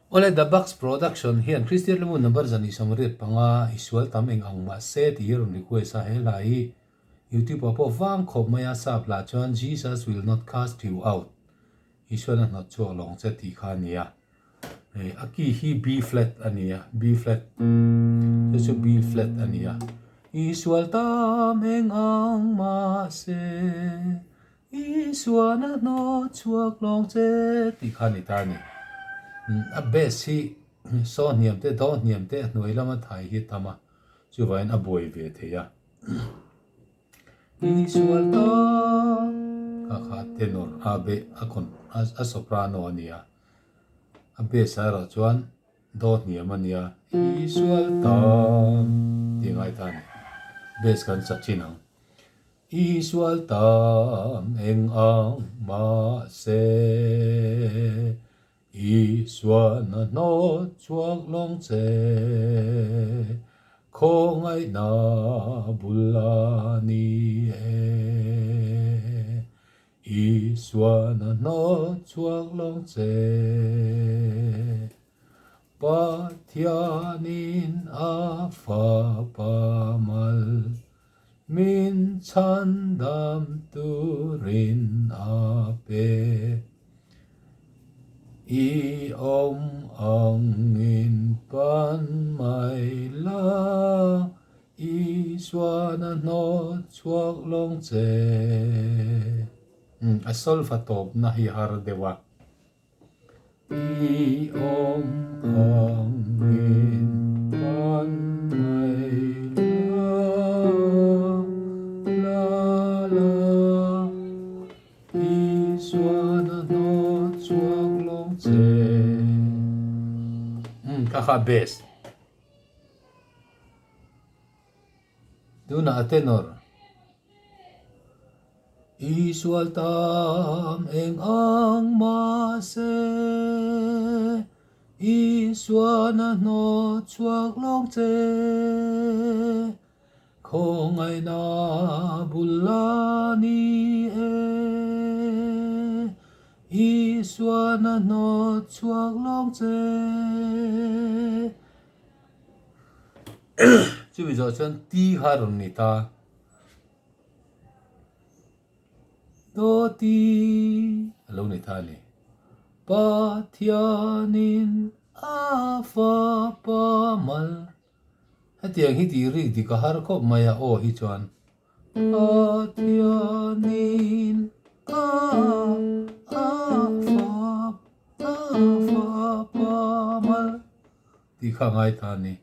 Awle The Bucks Production hian Kristian Lemon number 185 i sual tam eng ang mah se tih hi rawn request a, he hla hi YouTube ah pawh vang khawp mai a, sap hla chuan Jesus will not cast you out, Isuan a hnawt chhuak lawng che tih kha a ni a. Hei a key hi B flat a ni a, B flat chu chu B flat a ni a. I sual tam eng ang mah se Isuan a hnawt chhuak lawng che tih kha a ni ta a ni. A bass hi saw hniam te do hniam te a hnuai lama thai hi a tam a, chuvangin a buai ve thei a. I sual ta kha kha tenor a be a con a soprano a nia a bass ah erawh chuan do hniam a nia i sual ta tih a ngai ta a ni bass kan sa thin ang i sual ta eng ang mahse I sualna hnawt chhuak lawng che, khawngaihna bul a ni e. I sualna hnawt chhuak lawng che, Pathianin a fapa mal min chhandam turin a pe. I awm angin pan mai la, Isuan a hnawt chhuak lawng che. A solfa tawpna hi har deuh a. I awm angin pan mai la, la la. Isuan a hnawt chhuak lawng che. Umm kha kha bass. Tunah a tenor. I sual tam eng ang mahse, I suan a hnawt chhuak lawng che. Khawngaihna bul a ni e, I suan a hnawt chhuak lawng che. Chumi zawh chuan ti kha a rawn ni ta. Dawti a lo ni ta a ni. Pathianin a fapa mal. Hetiang hi tih rik dik a har khawp mai a aw hi chuan. Pathianin a a fapa mal tih kha a ngai ta a ni.